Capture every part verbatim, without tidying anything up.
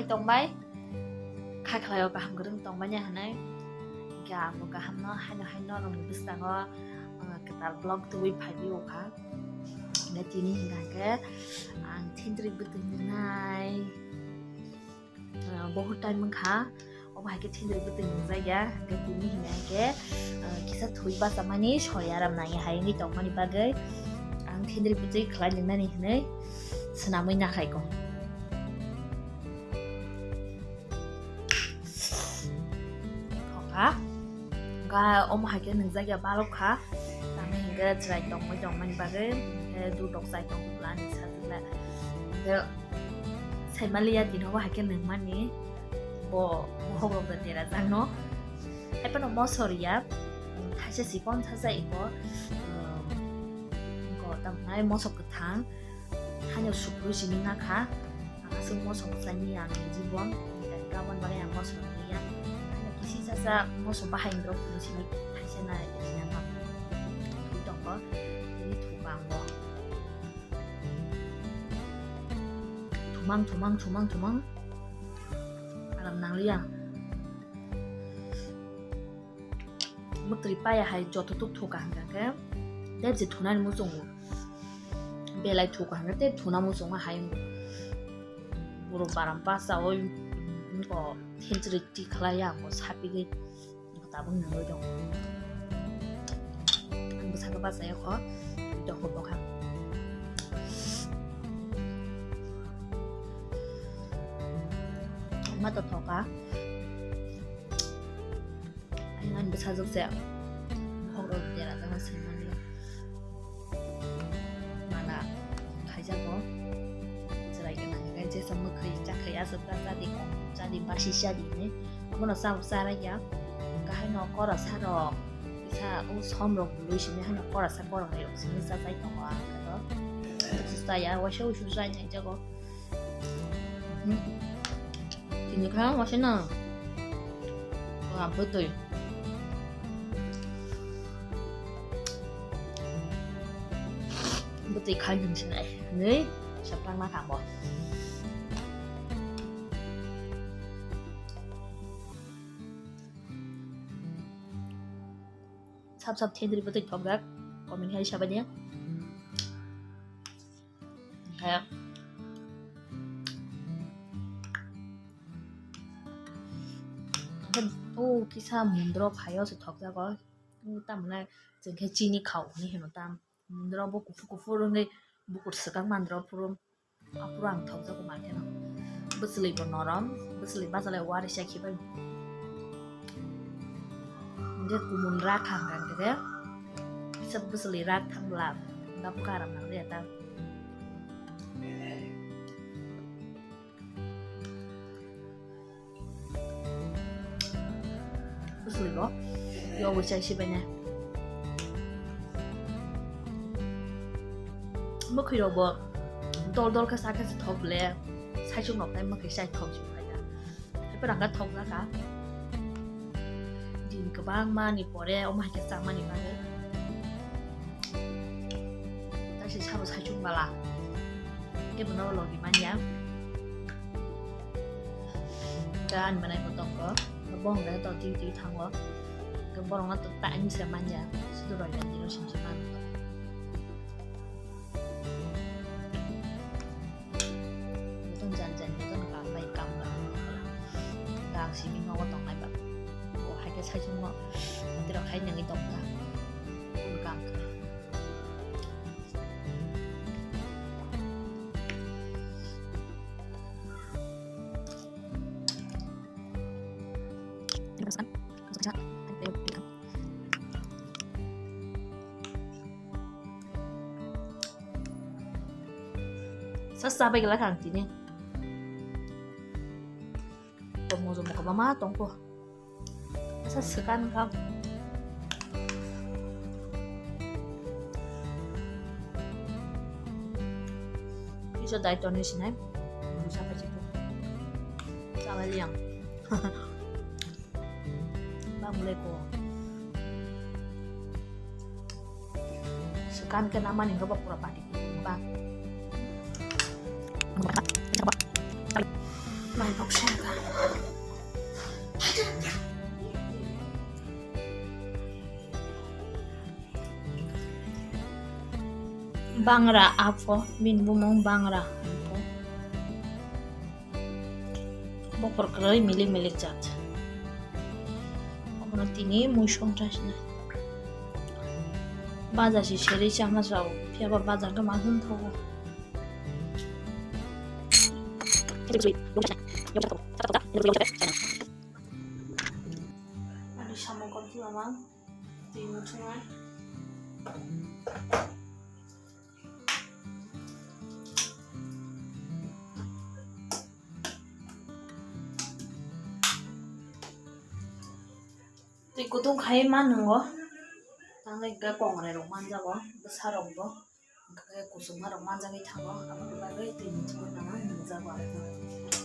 Tongbai, kha khlaio kaham kwrwng tongmani hinwi. Hwnkhe ang bo kaham no haino haino norokni bwskango, uh, kwtal vlog tubui phaiwi o kha. Hwnkhe tini hwnkha khe ang thentwrwi bwtwi nwngnai, uh, bohor time wngkha. Obo hai khe thentwrwi bwtwi nwngjak ya. Hwnkhe tini hwnkha khe, uh, kisa thwi bachamani soi aram nangya hai wngwi tongmani bagwi ang thentwrwi bwtwi khlai nwngnani hinwi swnamwi nakhai kho. Thokha. Ga omo hai khe nwngjak ya balok kha. Tamni hwnkhe chwrai tongmani tongmani bagwi hwnkhe dudok chai tongo ani sajwkle. Hwnkhe saimaliya tini obo hai khe nungmani bo bokhok rok da dera jakno. Haiphano mosor ya, thaisa chikon thaisa iko, um, iko tamnai mosok kwthang. Haino sukrui simi nakha. Aswk mosok chani ang jibon. Gabon bagwi ang mosok nungya. Haino kisi chasa mosok bahai rok simi thaisa na sini ang twi tongo. Tini thuka ang bo. Thumang, thumang, thumang, thumang. Aram nangliya. Mwtwi paya hai joto tuk thuka hwnkha khe tei je thunani muchungo. Belai thuka hwnkhe tei thuna muchungo hai wngkha. Borok baram basa o wngkha thentwrwi tikhlai ya wngkha sapigwi tabuk nangwi tongo. Ang bwsakhe bachaya kho twi tongo bokha. Ma to thoka. Ang ani bwsajwk se bokhok rok dera jagao sengmani. Mana khaijago. Chwrai gwnang hwnkhe jesa mwkhwi chakhwi aswk ta chadi kok chadi basi chadi hinwi. Abono chabo charakya. Hwnkhe haino korasa rok kisa o som rok bului simi haino korasa koroknwi rok simi chachai tongo ang khe to. Chaya waisa uisu chai naijago. Tini kha waisa na. Wa bwtwi. Bwtwi khai nung sinai. Nui. Saplang ma khambo. Sap sap thedri bwtwi thokjak. Comment hai sabani. Kaya. O kisa mundro phaio se thokjago. Tamne chwngkhe chini khao hinwi hino tam. Mundro bo kuphur kuphur wngwi bukur swkang mandro phuru. Aphuru ang thokjago mankhe no. Bwchwlwi bo norom, bwchwlwi bachalai wari sa khibai. Hingke kumun rak thang kang khe, kisa bwchwlwi rak thang bwla, hingke karam nang liya ta. Bwswlwi bo yogwi chai sibainai. Mwkhwi rok bo dol dol khe sa khe se thok le, saichung rok tai mwkhwi chai thok si phai da. Haiphano ang khe thok jakha. Din kwbangma ni pore omo hai khe chamani bagwi. Tai se sabo saichung bala. Kebo no logi manya. Hwnkhe ani manai bo tongo. Bo hwnkhe to twi twi thango. Hwnkhe borokno to ta ani se manya. Sudu roi bai dino sim sim mano. Nutong jan jan nutong kam bai kam bai. Gang simi nogo tongnai ba. O hai khe saichung no. Tiro khai nangwi tongkha. Kam khe. Sa sabai gala kang tini. Tongmo jomo kwbangma tongkho. Asa swkang kha. Kisa dai tonwi sinai. Musa pai situ. Chala liang. Bang mulai ko. Swkang khe namani hwnkhe bo pura pati. Bang. Mai bok saka. Bangra apho, bini bumung Bangra apho. Bokor kwrwi milik milik jat. Obono tini mui songthasina. Baja si serwi chama sao, phiya ba baja wngkha ma hwn thogo. Ani samung kok twi mamang, twi muchunga. Twi kutung khai ma nwngo. Tangwi hwnkhe kongrai rok manjago, bwsa rok bo. Hwnkhe kuchukma rok manjagwi thango, aboni bagwi twi muchungwi nangma nungjago ang.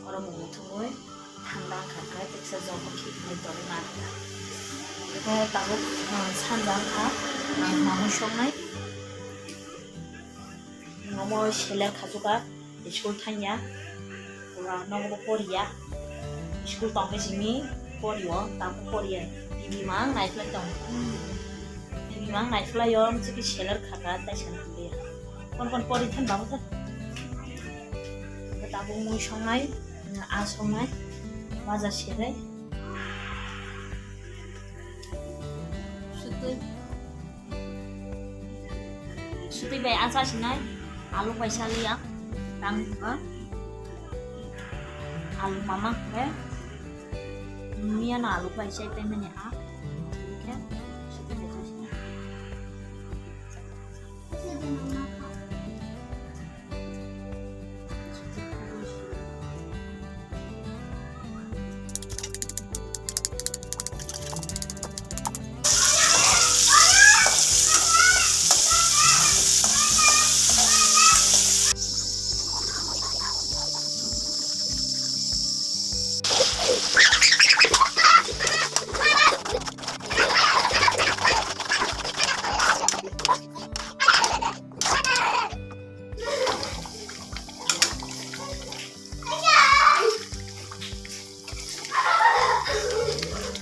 Oro bo muchungwi thanda wngkha khe teksa joto khiklai torwi ma rwkha. Hwnkhe tabuk, ah, sanja wngkha, ah, mamui soknai. Omo seler khachukha, school thangya, pura nogo bo poriya, school tongkhe simi porio, tamo poriya, T V mang naiphlai tong, T V mang naiphlai o, mchiki seler khaka, tai sana hamliya. Kon kon pori than babu than. Tabuk mui songnai, a songnai, baja serai. Sutwi. Sutwi bai acha sinai, alu bai saliya, tang ba. Alu mama khe, miya na alu bai sai pai mani a, khe, sutwi bai acha sinai.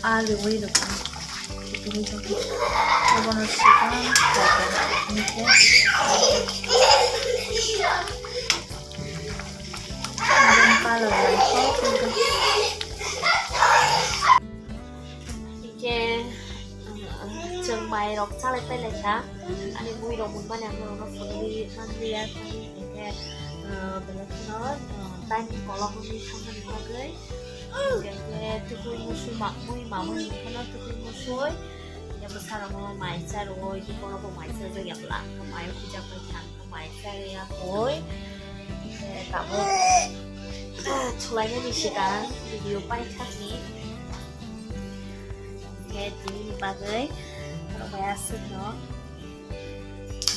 A riwi rwkha. Riwi rwkha. Obono swkang kaitor hwnkhe. Obono colour bai kok wngkha. Hwnkhe, uh, chwng mai rok chalai pailai kha. Ani bui rok mungmani ang norokno phunugwi manliya, hwnkhe, uh, belai kheno, uh, time kolokgwi thangnani bagwi. Hwnkhe tukui musui ma-, mui mamui mungkhano tukui musui. Hwnkhe bwsarokno mai charwoi, hwnkhe bono bo mai chajak ya bwla, mai hujakbai thang. Mai khe yakoi, eh, tabuk, ah, chulainani swkang video paithakni. Khe tini bagwi norok bai aswkno.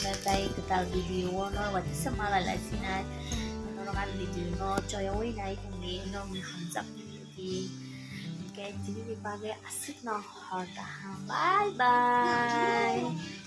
Khe tai kwtal video o norok bai kisa malai lai sinai. Norok ani video no choyawi nai tongdi, norokni hamjakmani di. Khe tini bagwi aswkno hor kaham. Bye bye.